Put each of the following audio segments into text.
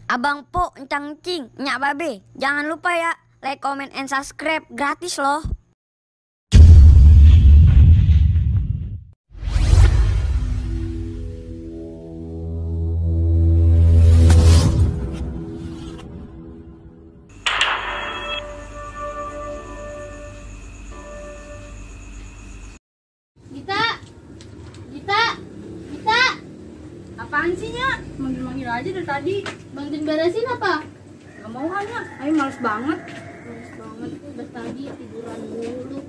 Abang Po, Encang Cing, Nyak Babe. Jangan lupa ya, like, comment, and subscribe. Gratis loh. Gita, Apaan sih, Nya? Manggil-manggil aja dari tadi. bantuin beresin apa? Gak mau kan, Nya? Ayo males banget. Males banget tuh dari tadi tiduran mulu.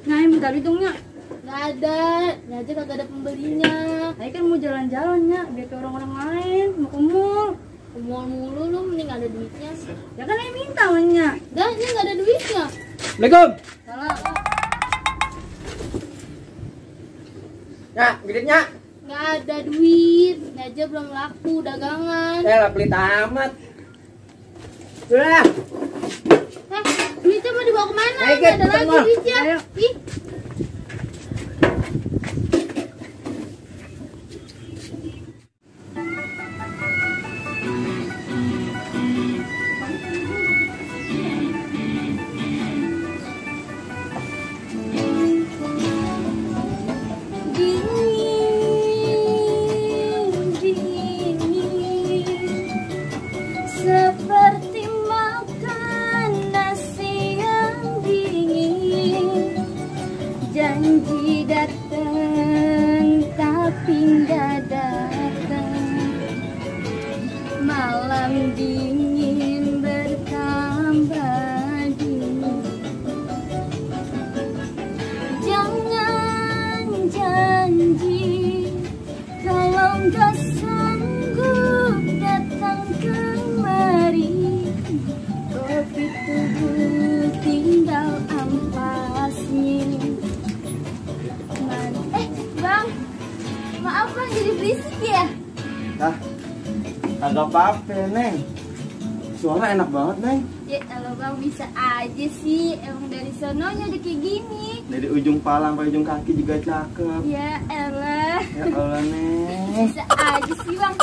Nah, ayo minta duit dong, Nya. Gak ada, aja kagak ada pembelinya. Ayo kan mau jalan-jalan, Nya. Biar kayak orang-orang lain. Mau ke mall. Ke mall mulu lu, mending ada duitnya. Ya kan ayo minta, Nya. Dah, ini gak ada duitnya. Assalamualaikum. Salah. Ya, gede-nya. Gak ada duit, ini aja belum laku dagangan. Lah pelit amat. Sudah. Duitnya mau dibawa kemana? Ayo, Gak ada kita lagi mall. duitnya. Ayo. Ih, Seperti makan nasi yang dingin, janji datang tapi nggak datang. Malam dingin bertambah dingin. Jangan janji kalau nggak sanggup datang kemari. Kopi tubuh tinggal ampasnya. Bang, maaf bang jadi berisik ya? Dah. Agak apa-apa, Neng. Suara enak banget, Neng. Ya kalau bang bisa aja sih, emang dari sononya udah kayak gini. Dari ujung pala sampai ujung kaki juga cakep. Ya elah, Ya Allah, Neng. bisa aja sih bang.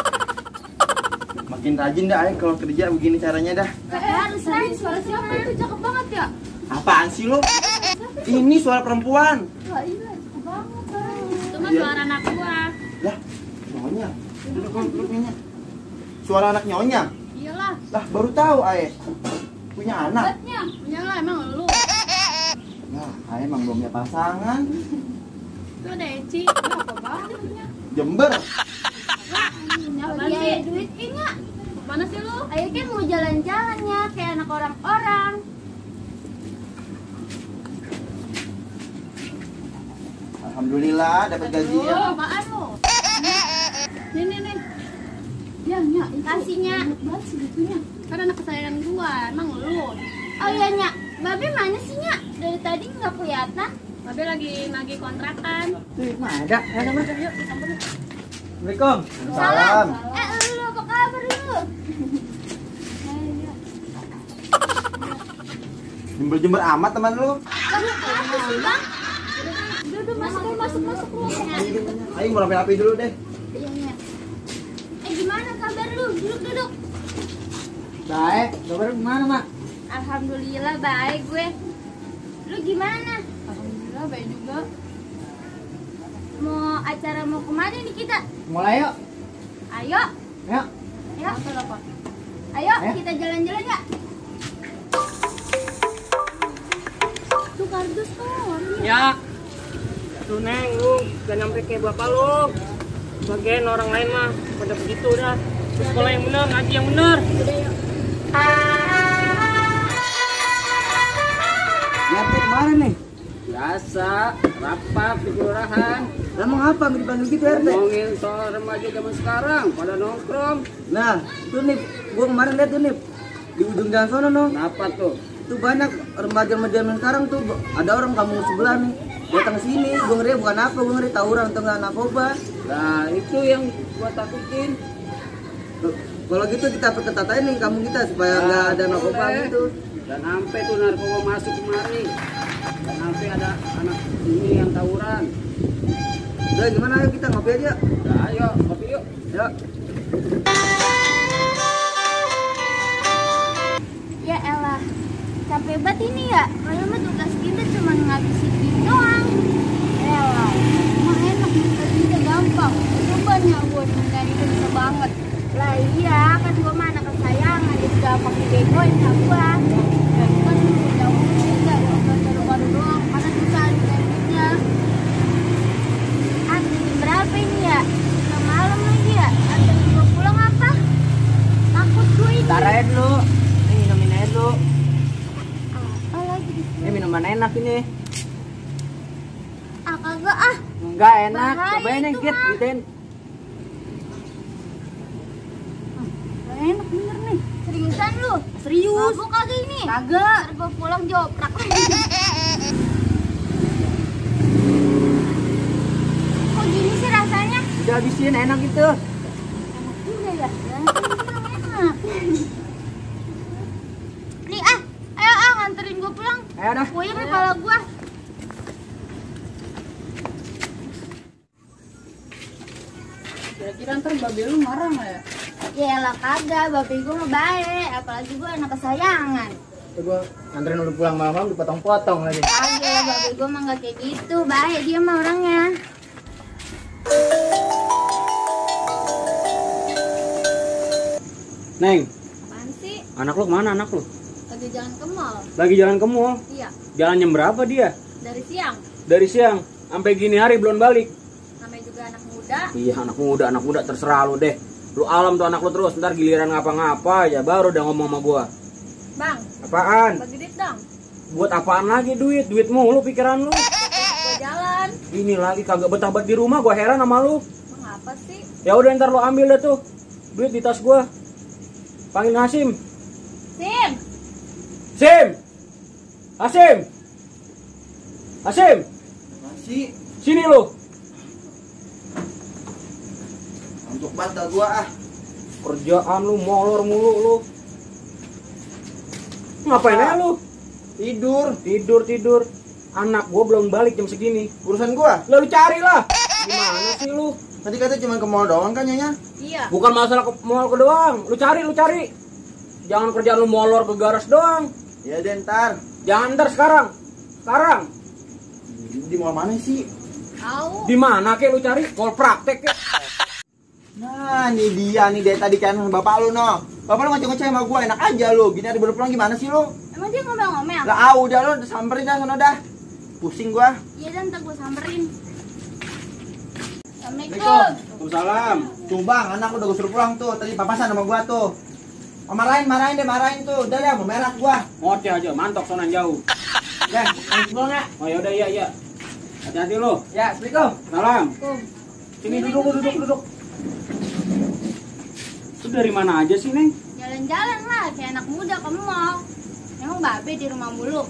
Makin rajin dah, Ay, kalau kerja begini caranya dah. Gak harus lain, suara siapa itu cakep banget ya? Apaan sih lo? Ini suara perempuan. Wah iya, cakep banget bang. itu mah Iya. suara anak gua. Lah, nyonya. Duduk, Nyonya. Suara anak nyonya. Iyalah, Lah, baru tahu, Ay. Punya anak. buatnya. Punya lah emang lu. Nah, Ay emang belum punya pasangan. Itu ada Eci. Apa banget punya? Jember. Apaan Iya, sih? duit ini. Mana sih lu? Ayo kan mau jalan-jalan ya, kayak anak orang-orang. Alhamdulillah dapat gajian. Apaan lu? Nih. Ya, Nya, itu. Kasihnya. Banyak banget segitunya. Kan anak kesayangan gua, emang lu. Oh iya Nyak, Babe mana sih Nyak? Dari tadi nggak kelihatan. Babe lagi kontrakan. Tuh, mana ada? Ada mana? Yuk, samperin. Assalamualaikum. Salam. Lu apa kabar lu? Jember-jember amat teman lu. Apa sih bang? Udah masuk lu. Ayo mau rapi-rapi dulu deh. Iya Nyak. Gimana kabar lu? Duduk. Baik. Kabar gimana, Mak? Alhamdulillah baik gue. Lu gimana? Alhamdulillah baik juga. Mau kemana nih kita? Mulai yuk. Ayo. Yuk. Ayo. Ayo kita jalan-jalan ya. Tuh kardus tuh. Ya, tuh Neng, lu gak nyampe kayak bapak lu. Bagian orang lain mah pada begitu dah. Sekolah yang bener, ngaji yang bener. Nyampe kemarin nih. Biasa, rapat di kelurahan. Emang apa dipanggil gitu RT? Ngomongin soal remaja zaman sekarang, pada nongkrong. Nah, tuh nih, gua kemarin lihat tuh nih di ujung jalan sana no. Kenapa tuh? Itu banyak remaja-remaja yang sekarang tuh ada orang kampung sebelah nih datang sini. Gua ngeri bukan apa, gua ngeri tawuran atau nggak narkoba. Nah, itu yang gua takutin. Tuh, kalau gitu kita perketatain nih kampung kita supaya nggak ada narkoba boleh. gitu. Dan sampai tuh narkoba masuk kemari. Dan sampai ada anak ini yang tawuran. Udah gimana, ayo kita ngopi aja. Udah, ayo, kopi yuk. Yuk. capek banget ini ya. Padahal mah tugas kita cuma ngabisin duit doang. Elah, mah enak minta duitnya gampang. Coba nih buat minta itu bisa banget. Lah iya, kan gua mah anak kesayangan, jadi gampang dibegoin sama gua. Dan kan jauh juga, baru-baru doang, karena susah minta duitnya. Ah, jam berapa ini ya? Udah malam lagi ya? Anterin gua pulang apa? Takut gue ini. Ntar aja dulu. Ini minumin aja dulu. Apa lagi di sini? Ini minuman enak ini. Ah, kagak ah. Enggak enak. Bahaya Cobain itu, yang git, Mah. gitin. Gak enak bener nih. Seriusan lu? Serius. Mabuk kagak ini? Kagak. Ntar gua pulang joprak. Kok gini sih rasanya? Udah habisin, enak gitu. Enak juga ya. Enak. Nih ah, ayo ah nganterin gua pulang. Ayo dah. Puyeng nih kepala gua. Kira-kira ntar babe lu marah nggak ya? Ya lah kagak, babe gua mah baik. Apalagi gua anak kesayangan. Gue nganterin udah pulang malam dipotong-potong lagi. Kagak lah, babe gua mah gak kayak gitu. Baik dia mah orangnya. Neng, Apaan sih? anak lu kemana anak lu? Lagi jalan ke mall. Lagi jalan ke mall. Iya, Jalan jam berapa dia? dari siang. Dari siang sampai gini hari belum balik. Namanya juga anak muda. Iya anak muda terserah lu deh. Lu alam tuh anak lu terus, ntar giliran ngapa-ngapa aja baru udah ngomong sama gua. Bang, Apaan? bagi duit dong. Buat apaan lagi duit? Duit mulu pikiran lu. Gua jalan. Ini lagi kagak betah bet di rumah, gua heran sama lu. Bang apa sih? Ya udah ntar lu ambil deh tuh. Duit di tas gua. Panggil Hasim. Sim, Sim. Hasim. Hasim. Masih Sini lu. untuk bantal gua ah. Kerjaan lu molor mulu lu. Ngapain aja lu? Tidur. Anak gua belum balik jam segini. Urusan gua. Lalu carilah. Gimana sih lu? Tadi kata cuma ke mall doang kan nyonya? iya. Bukan masalah ke mall ke doang. Lu cari. Jangan kerjaan lu molor ke garas doang. Ya deh ntar. Jangan ntar sekarang. Sekarang. Di mall mana sih? Tahu. Di mana kek lu cari? Mall praktek kek. Nah, ini dia nih dari tadi kan bapak lu no. Bapak lu ngoceh-ngoceh sama gua, enak aja lu. Gini ada baru pulang gimana sih lu? Emang dia ngomel-ngomel? Lah udah lu samperin dah sono dah. Pusing gua. Iya dan ntar gua samperin. Assalamualaikum. Waalaikumsalam. Tuh bang, anak udah gua suruh pulang tuh. Tadi papasan sama gua tuh. Oh, marahin tuh. Udah ya, mau merak gua. Ngoceh aja, mantok sonan jauh. Ya, pulang ya. Oh ya udah iya. Hati-hati lu. Ya, assalamualaikum. Salam. Kum. Sini duduk. Lu dari mana aja sih, Neng? Jalan-jalan lah, kayak anak muda ke mall. Emang babe di rumah mulu.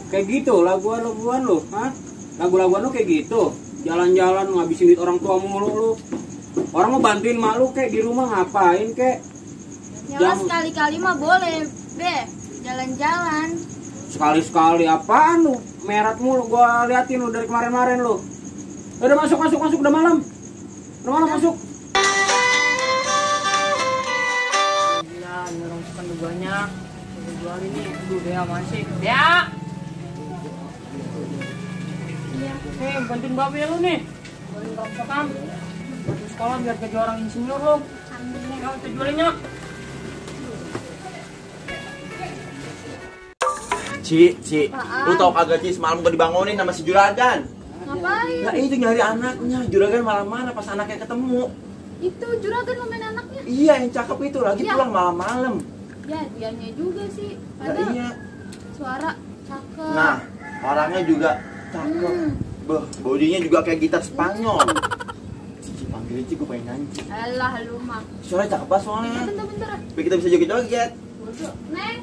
Kayak gitu lagu-laguan lu, hah? Lagu-laguan lu kayak gitu. Jalan-jalan ngabisin duit orang tua mulu lu. Orang mau bantuin mak lu kayak di rumah ngapain kek? Ya lah sekali-kali mah boleh, Be. Jalan-jalan. Sekali-sekali apaan lu? Merat mulu gua liatin lu dari kemarin-kemarin lu. Udah masuk udah malam. Udah malam masuk. Gila, ini orang suka banyak. Dua hari ini, aduh Dea masih. Dea. Iya. Nih, bantuin babe lu nih. Bantuin rongsokan. Bantu sekolah biar jadi orang insinyur lu. Amin. Kamu tujuannya. Ci, Apaan? lu tau kagak Ci, semalam gua dibangunin sama si Juragan. Ngapain? Nah itu nyari anaknya, Juragan marah-marah pas anaknya ketemu. Itu juragan ngomen anaknya. Iya yang cakep itu, lagi Iya. pulang malam-malam. Ya, dianya juga sih. Nah, Ada iya. suara cakep. Nah, orangnya juga cakep. Beh, bodinya juga kayak gitar Spanyol. Cici panggilin Ci, gue pengen nyanyi. Alah lu mah. Suaranya cakep banget soalnya. Bentar. Biar kita bisa joget-joget. Bodoh. Neng.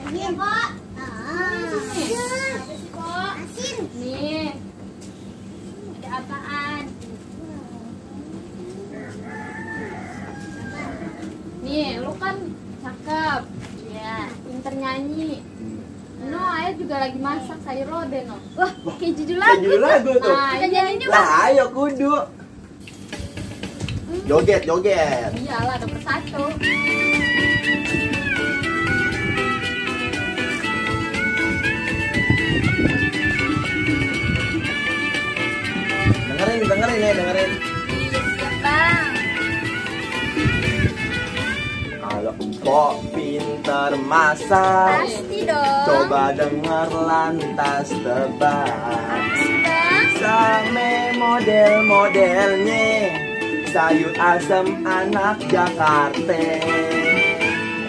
Iya, Pak. Iya. Kok? Asin. Nih. Ada apaan? Nih, lu kan cakep. Ya, pinter nyanyi. No, ayah juga lagi masak sayur lodeh, no. Wah, kayak judul lagu. Kayak judul lagu tuh. Nah, kita nyanyiin yuk. Lah, ayo kudu. Joget. Iyalah, nomor 1. nih, dengerin. Iya siap bang. Kalau kok pinter masak, Pasti dong. coba denger lantas tebak. Bang. Same model-modelnya, sayur asem anak Jakarta.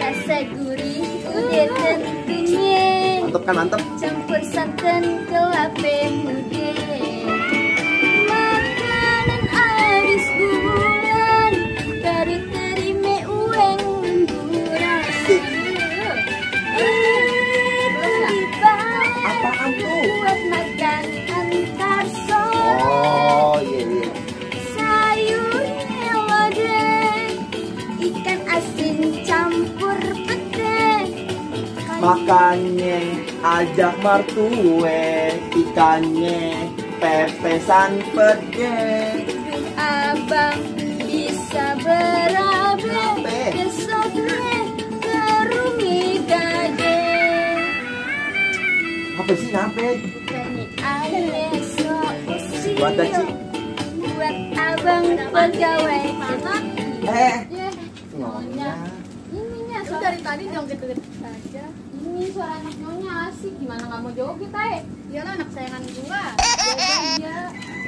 Rasa gurih udah tentunya. Mantep kan, mantep. Campur santan kelapa muda. Makanan habis bulan, baru terima uang murah. Asik. Apaan tuh? Buat makan antar sore. Oh iya iya. Sayurnya lodeh, ikan asin campur pete. Makannya ajak mertue, ikannya pepesan pede. Duh abang bisa berabe, Kenapa? besoknya kerumi gade. Apa sih nape? Bukannya ale sok usil, Buat Ci. buat abang pegawai ketat. Nyonya. Ininya suara dari tadi joget-joget saja. Ini suara anak nyonya asik, gimana nggak mau joget aja? Iyalah anak sayangan gua. Dia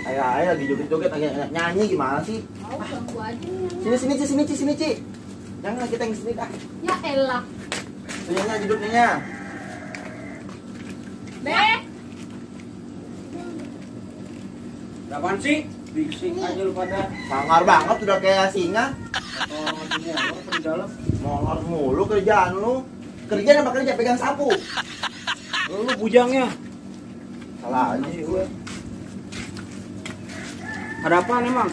Ayo lagi joget-joget, lagi nyanyi gimana sih? mau ganggu aja nih nyonya. Sini Ci. Jangan kita yang sini dah. Ya elah. Nyonya duduk Nyonya. Beh, Apaan sih? Bising aja lu pada. Sangar banget udah kayak singa. Orang lagi molor apa di dalam. Molor mulu kerjaan lu. Kerjaan apa kerja pegang sapu? Lu bujangnya. Salah aja sih gue. Ada apaan emang?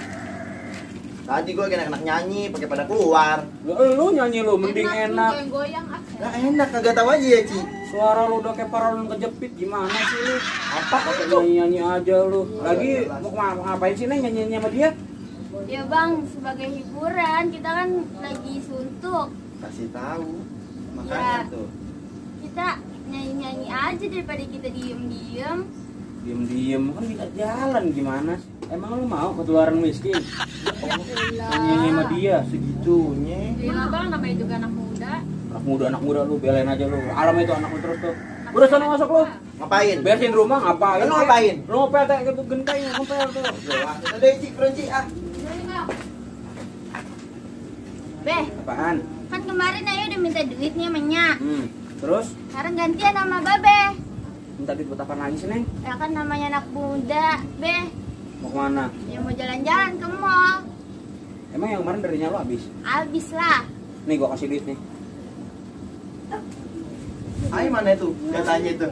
Tadi gue enak-enak nyanyi, pakai pada keluar. Lu nyanyi lu mending enak. goyang-goyang ah. Nah enak, kagak tahu aja ya Ci. Suara lu udah kayak paralon kejepit, gimana sih lu? Apa Pakai itu? nyanyi-nyanyi aja lu. Lagi mau ngapain sih Neng nyanyi sama dia? Ya bang, sebagai hiburan kita kan lagi suntuk. Kasih tahu. Makanya Ya. tuh. Kita nyanyi-nyanyi aja daripada kita diem-diem. Diem-diem kan kita jalan gimana sih? Emang lu mau ketularan miskin? Nyanyi sama dia segitunya. Gila bang, namanya juga anak muda. Anak muda lu belain aja lu. Alam itu anakmu terus tuh. Udah sana masuk lu. Ngapain? Beresin rumah ngapain? Lu ngapain? Lu ngepel kayak gitu genteng ngepel tuh. Udah Ci, berhenti ah. Beh, Apaan? kan kemarin Ayo udah minta duit nih sama Nya. Terus Sekarang gantian sama Babe. minta duit buat apaan lagi sih Neng? Ya kan namanya anak muda, Beh. Mau kemana? Ya mau jalan-jalan ke mall. Emang yang kemarin darinya lu habis? Abis lah. Nih gua kasih duit nih. Ayo mana itu? Katanya itu.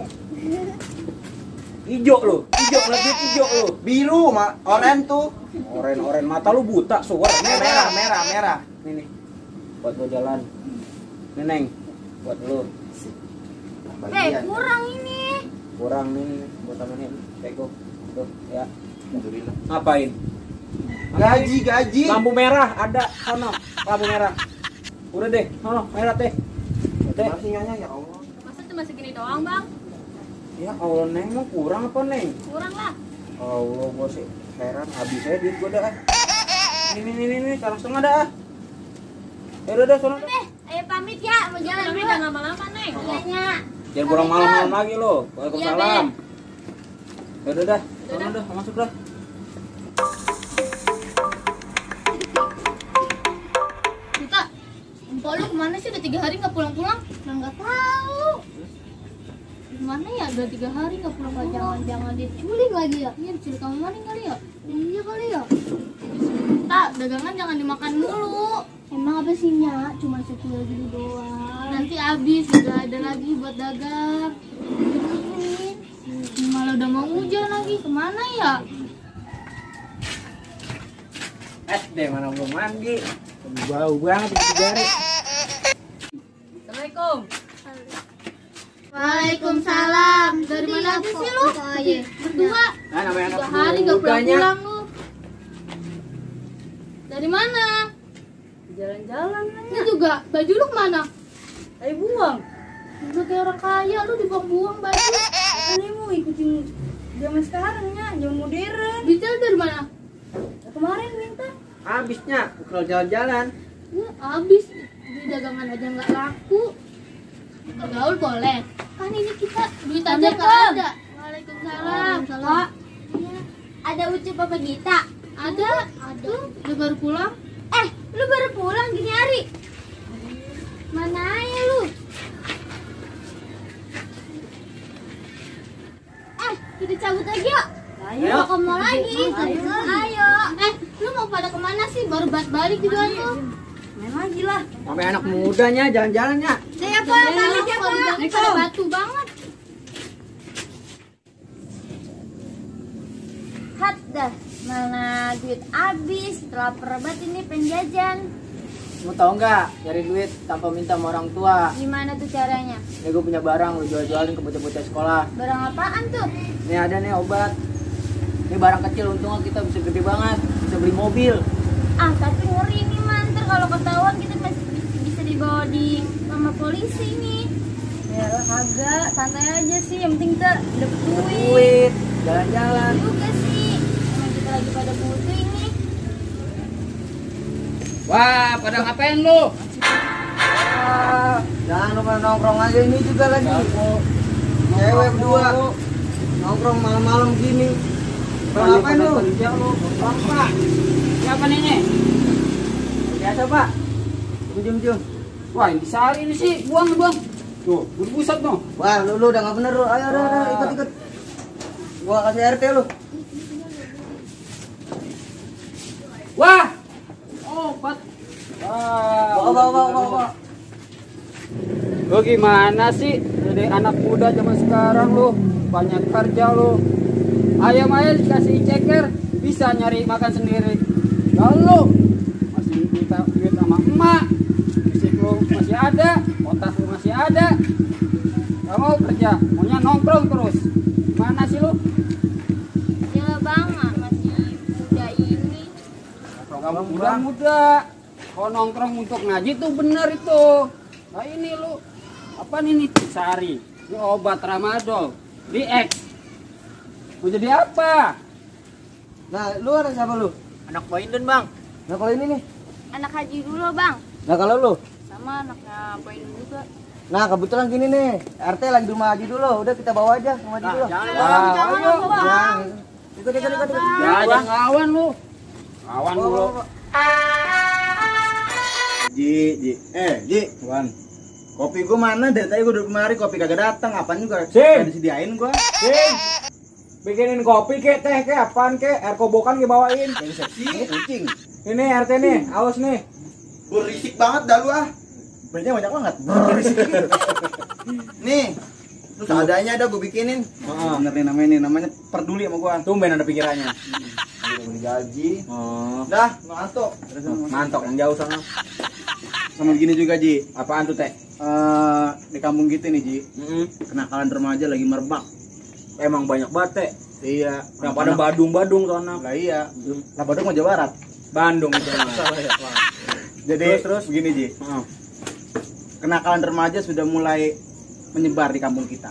Ijo lu, ijo lebih ijo lu. Biru, oren tuh. Oren mata lu buta, suara Merah. Nih. Buat gua jalan. Nih Neng, buat lu. Beh, Bagian. kurang ini. Kurang nih buat temennya. Teko. Tuh, ya. Alhamdulillah. Ngapain? Gaji. Lampu merah ada sono, lampu merah. Udah deh, sono merah teh. Teh. Masih Nyonya ya Allah. Masa cuma segini doang bang? Ya Allah Neng, mau kurang apa Neng? Kurang lah. Allah gua sih heran habis saya duit gua dah. Ini sekarang setengah dah. Ya udah sono. Beh, ayo pamit ya, mau jalan Tapi dulu. jangan lama-lama Neng. Iya, Nya. Jangan pulang malam-malam lagi lo. Waalaikumsalam. Iya, Ya udah dah, sono dah, masuk dah. Kita, empok lu kemana sih? Udah 3 hari nggak pulang-pulang? Nah, nggak tahu. Gimana ya? Udah 3 hari nggak pulang. Jangan dia culik lagi ya? Iya diculik kamu maling kali ya? Iya kali ya. Tak, dagangan jangan dimakan mulu. Emang apa sih, Nya? Cuma sekilo gitu doang. Nanti habis, nggak ada lagi buat dagang. Malah udah mau hujan lagi, kemana ya? Deh mana belum mandi. Bau banget itu jari. Assalamualaikum. Waalaikumsalam. Dari mana aja sih lu? Berdua. Nah, namanya anak 3 hari nggak pulang-pulang lu. Dari mana? Jalan-jalan Ini juga baju lu kemana? ayo buang. Udah kayak orang kaya lu dibuang-buang baju. Kan mau ikutin zaman sekarang ya, zaman modern. Detail dari mana? Kemarin minta. Habisnya kalau jalan-jalan. Ya, habis di dagangan aja nggak laku. Gaul boleh. Kan ini kita duit aja nggak ada. Waalaikumsalam. Pak, ada Ucup apa Gita? Ada. Tuh, udah baru pulang. Lu baru pulang gini hari? Mana ya lu? Kita cabut aja yuk. Ayo ke mall lagi. Ayo. Lu mau pada kemana sih? Baru balik juga lu. Main lagi lah. Sampai anak mudanya jalan-jalannya. Siapa? Kali siapa? Pada batu banget. Hat dah. Mana duit habis. Lapar banget ini penjajan. Mau tau nggak cari duit tanpa minta sama orang tua? Gimana tuh caranya? Ini gue punya barang, lu jual-jualin ke bocah-bocah sekolah. Barang apaan tuh? Ini ada nih obat. Ini barang kecil, untungnya kita bisa gede banget, bisa beli mobil. Tapi ngeri nih manter kalau ketahuan kita masih bisa dibawa di sama polisi nih. Ya lah kagak, santai aja sih. Yang penting kita dapet duit. Jalan-jalan. Juga sih. Emang kita lagi pada butuh ini. Wah, pada ngapain lu? Jangan lupa nongkrong aja ini juga lagi. Cewek berdua nongkrong malam-malam gini. Ngapain lu? Kerja lu, Pak. Siapa nih nih? Biasa pak. Jum. Wah, ini sehari ini sih, buang. Tuh, berbusat tuh. Wah lu udah nggak bener lu. Ayo ikut. Gua kasih RT lu. Wah, obat. Bawa. Lu gimana sih? Jadi anak muda zaman sekarang lu banyak kerja lu. Ayam aja dikasih ceker bisa nyari makan sendiri. Lalu masih minta duit sama emak. Fisik lu masih ada, otak lu masih ada. Gak mau kerja, maunya nongkrong terus. Mana sih lu? Ya bang, masih muda ini. Kamu muda. Kalau nongkrong untuk ngaji tuh bener itu. Nah ini lu apa nih sari? Ini obat tramadol. Di X. Mau jadi apa? Nah lu ada siapa lu? Anak Poindun bang. Nah kalau ini nih. Anak haji dulu bang. Nah kalau lu? Sama anaknya Poin juga. Nah kebetulan gini nih. RT lagi di rumah Haji dulu. Udah kita bawa aja sama Haji dulu. Jangan. Ikut. Ya jangan ngelawan lu. Ngelawan dulu. Ji. Wan. Kopi gua mana? Dari tadi gua duduk kemari, kopi kagak datang. Apaan juga? Sim. Kagak disediain gua. Bikinin kopi kek, teh kek, apaan kek? Air kobokan dibawain. Yang seksi, kucing. Ini RT nih, awas nih. Berisik banget dah lu ah. Belinya banyak banget. Berisik gitu. Nih. Terus adanya ada gua bikinin. Bener nih namanya peduli sama gua. Tumben ada pikirannya. Udah digaji. Oh. Dah, ngantuk. Mantok yang jauh sana. Sama gini juga, Ji. Apaan tuh, Teh? Di kampung gitu nih, Ji. Kenakalan remaja lagi merebak. Emang banyak banget, Teh. Iya. Yang pada Badung sana. Lah iya. Lah Badung mah Jawa Barat. Bandung itu. Jadi terus begini, Ji. Kenakalan remaja sudah mulai menyebar di kampung kita.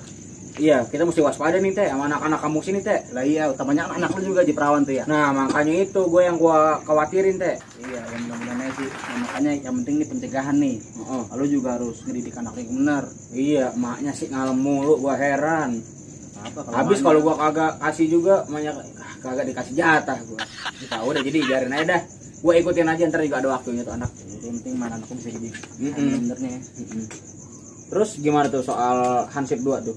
Iya, kita mesti waspada nih, Teh, sama anak-anak kampung sini, Teh. Lah iya, utamanya anak lu juga di perawan tuh ya. Nah, makanya itu gue yang gua khawatirin, Teh. Iya, yang mudah-mudahan sih. Nah, makanya yang penting nih pencegahan nih. Lu juga harus ngedidik anak yang benar. Iya, emaknya sih ngalem mulu, gua heran. Apa Habis kalau gua kagak kasih juga, banyak kagak dikasih jatah gua. Kita udah jadi biarin aja dah. Gua ikutin aja, ntar juga ada waktunya tuh anak. yang penting mana anakku bisa jadi benernya. Terus gimana tuh soal Hansip 2 tuh?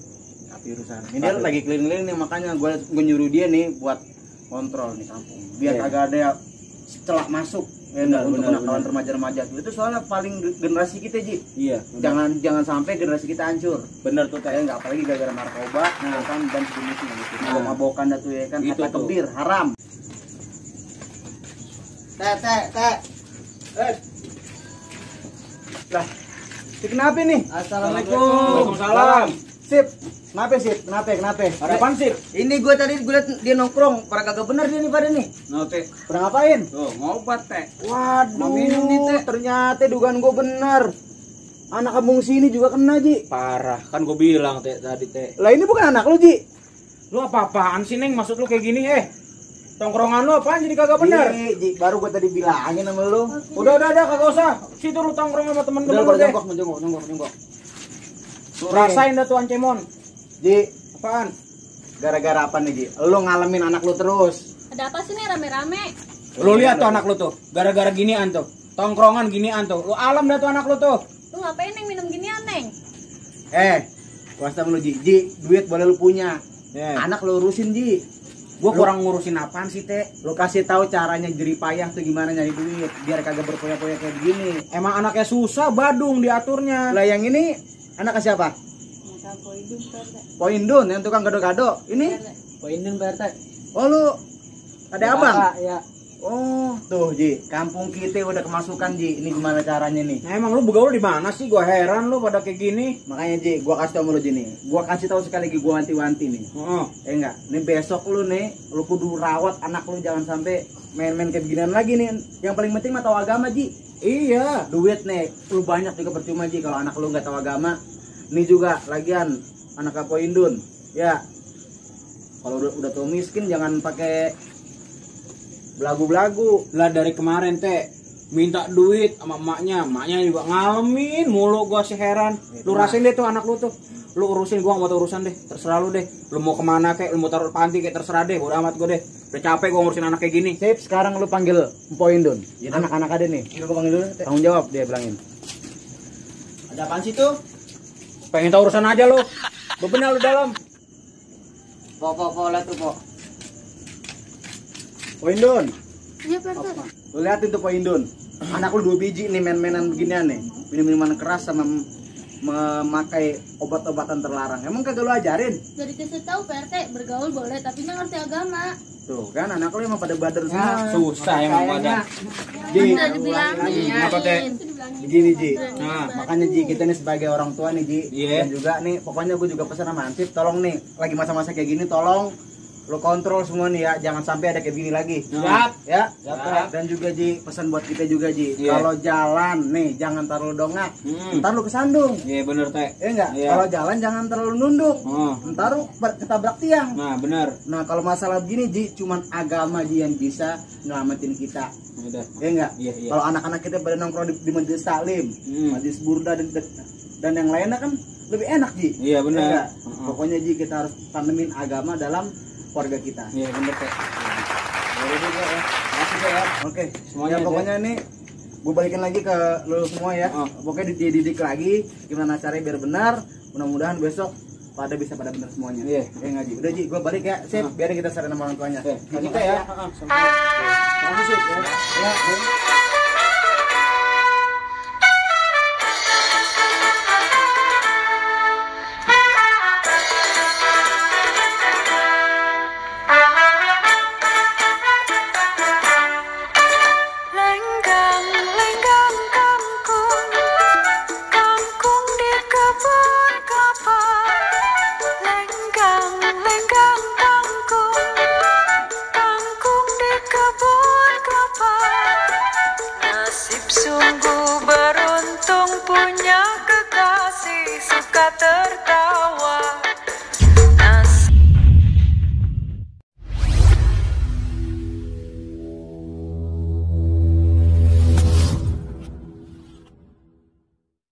Tapi urusan. Ini dia lagi keliling-keliling nih, makanya gue nyuruh dia nih buat kontrol nih kampung. Biar kagak ada celah masuk. Untuk kawan remaja-remaja itu soalnya paling generasi kita, Ji. Iya. Jangan sampai generasi kita hancur. Bener tuh, Teh. Nggak apalagi gara-gara narkoba, kan dan sejenisnya gitu. Mabok-mabokan dah tuh ya kan, Itu kata tuh. kebir haram. Teh. Lah, kenapa nih? Assalamualaikum. Waalaikumsalam. Sip. Kenapa? Ada apaan sih? Ini gue tadi gue liat dia nongkrong, pada kagak bener dia nih pada nih. No, Teh. Pernah ngapain? Tuh, ngobat, Teh. Waduh, minum nih, Teh. ternyata dugaan gue bener. Anak kampung sini juga kena, Ji. Parah, kan gue bilang, Teh, tadi, Teh. Lah ini bukan anak lu, Ji. Lu apa-apaan sih, Neng? Maksud lu kayak gini, Tongkrongan lu apaan jadi kagak bener? Ji, baru gua tadi bilangin sama lu. Udah kagak usah. Situ lu tongkrong sama temen-temen lu deh. Jongkok. Lu rasain dah tuh ancemon. Ji, Apaan? gara-gara apa nih, Ji? Lu ngalamin anak lu terus. Ada apa sih nih rame-rame? Lu lihat tuh anak lu tuh. Gara-gara ginian tuh. Tongkrongan ginian tuh. Lu alam dah tuh anak lu tuh. Lu ngapain Neng minum ginian Neng? Gua sama lu, Ji. Ji, duit boleh lu punya. Yeah. Anak lu urusin, Ji. Gua kurang ngurusin apaan sih, Teh? Lu kasih tahu caranya jerih payah tuh gimana nyari duit biar kagak berpoya-poya kayak begini. Emang anaknya susah, badung diaturnya. Lah yang ini anak siapa? Poindun yang tukang gado-gado. Ini? Poindun Pak RT. Oh lu ada abang? Ya. Oh, tuh Ji, kampung kita udah kemasukan Ji. Ini gimana caranya nih? Nah, emang lu begaul di mana sih? Gua heran lu pada kayak gini. Makanya Ji, gua kasih tau sama lu Ji nih. Gua kasih tahu sekali lagi, gua wanti-wanti nih. Heeh. Enggak, nih besok lu nih, lu kudu rawat anak lu, jangan sampai main-main kayak beginian lagi nih. Yang paling penting mah tahu agama Ji. Iya. Duit nih, lu banyak juga percuma Ji kalau anak lu nggak tahu agama. Nih juga lagian anak Kapo Indun. Ya. Kalau udah tua miskin jangan pakai belagu-belagu. Lah dari kemarin Teh minta duit sama emaknya juga ngalamin mulu. Gua sih heran. Lu rasain deh tuh anak lu tuh. Lu urusin, gua gak mau urusan deh. Terserah lu deh. Lu mau kemana kek, lu mau taruh panti kek, terserah deh. Udah amat gua deh. Udah capek gua ngurusin anak kayak gini. Sip, sekarang lu panggil Mpo Indun. Anak-anak ada nih. Lu panggil dulu. Tanggung jawab dia bilangin. Ada apaan sih tuh? Pengen tahu urusan aja lu. Bebenah lu dalam. Po lihat tuh Po. Po Indun. Iya Pak RT. Lu liatin tuh Po Indun. Anak lu 2 biji nih main-mainan beginian nih. Minum-minuman keras sama memakai obat-obatan terlarang. Emang kagak lu ajarin? Dari kasih tahu Pak RT bergaul boleh tapi nggak ngerti agama. Tuh kan anak lu emang pada badar semua. Susah emang pada. Ji, Udah dibilangin. Apa, Teh? begini Ji. Nah, Makanya Ji, kita nih sebagai orang tua nih Ji. Iya. Dan juga nih, pokoknya gue juga pesan sama Ansip, tolong nih, lagi masa-masa kayak gini, tolong lo kontrol semua nih ya, jangan sampai ada kayak gini lagi. Siap. Ya. Siap. Dan juga Ji, pesan buat kita juga Ji, Iya. kalau jalan nih jangan terlalu dongak, ntar lu kesandung. Iya bener Teh. Ya enggak? Iya. Kalau jalan jangan terlalu nunduk, Oh. ntar lu ketabrak tiang. Nah, bener. Nah kalau masalah begini Ji, cuman agama Ji yang bisa nyelamatin kita. Udah. Ya enggak? Iya. Kalau anak-anak kita pada nongkrong di majelis taklim, majelis burda dan yang lainnya kan lebih enak Ji. Iya, benar. Ya enggak? Pokoknya Ji kita harus tanemin agama dalam keluarga kita. Iya bener Teh. Boleh juga ya. Makasih ya. Oke. Semuanya Ya pokoknya ini gue balikin lagi ke lu semua ya. Oh. Pokoknya dididik lagi gimana caranya biar benar. Mudah-mudahan besok bisa pada benar semuanya. Iya. Ya ngaji. Udah Ji, gue balik ya. Sip, biarin kita saranin sama orang tuanya. Oke. Kita ya. Makasih Sip ya. Ya. Lenggang, lenggang kangkung, kangkung di kebun kapak. Lenggang, lenggang kangkung, kangkung di kebun kapak. Nasib sungguh beruntung punya kekasih suka